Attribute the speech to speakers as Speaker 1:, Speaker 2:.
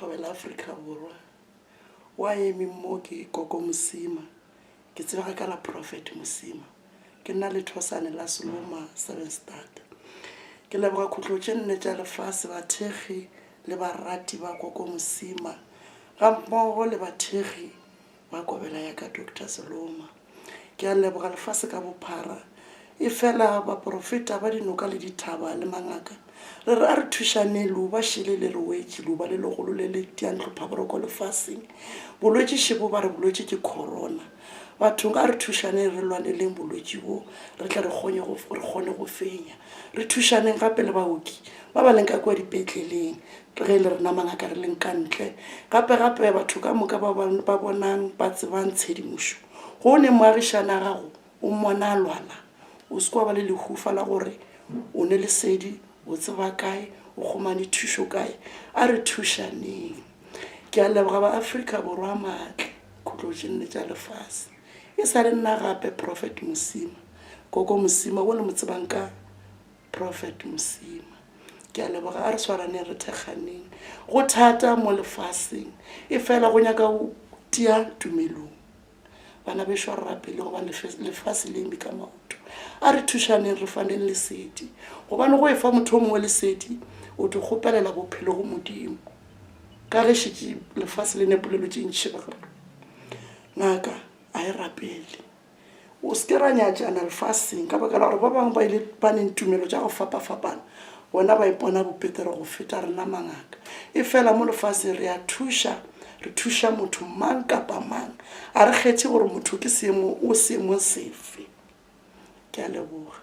Speaker 1: Thobela Afrika Borwa. Wa emeng mo ke Koko Mosima. Ke tsebega ka la Prophet Mosima. Ke nna lethosane la Seloma Sevenstad. Ke leboga khutlo tše nne tša lefase, bathekgi le barati ba Koko Mosima gammogo le bathekgi ba kobela ya ka Doctor Seloma. Ke a leboga lefase ka bophara. Efela baporofeta ba dinoka le dithaba le mangaka, re re a re thušaneng, leuba šele le re wetše, leuba le legolo le le tiang hlophaboroko lefaseng. Bolwetši šebo ba re bolwetši ke corona. Bathong a re thušaneng re lwaneleng bolwetši bo, re tle re kgone go, re kgone go fenya. Re thušaneng gape le baoki ba ba leng ka kua dipetleleng, ge e le rena mangaka re leng ka ntle. Gape gape batho ka moka ba ba bonang ba tsebang tshedimošo, go ne moagišane a gago o mmona a lwala, o se ke wa ba le lehufa la gore o ne lesedi, o tseba kae, o kgomane thušo kae. A re thušaneng. Ke a leboga ba Afrika Borwa maatla, khutlo tše nne tša lefase. E sa le nna gape Prophet Mosima, Koko Mosima wo le mo tsebang ka Prophet Mosima. Ke a leboga, a re swaraneng re thekganeng. Go thata mo lefaseng, efela go nyaka go tia tumelong. Bana bešo a re rapele gobane lefase le eme ka maoto. A re thušaneng re faneng lesedi gobane go efa motho o mongwe lesedi o di kgopelela bophelo go Modimo. Ka ge šetše lefase le ne polelo tše ntši ngaka a e rapele. O se ke ra nyatšana lefaseng ka baka la gore ba bangwe ba ile ba neng tumelo tša go fapafapana, bona ba ipona bopetere go feta rena mangaka. Efela mo lefaseng re a thuša, re thuša motho mang kapa mang, a re kgethe gore motho ke seemo o seemong sefe. Ke a leboga.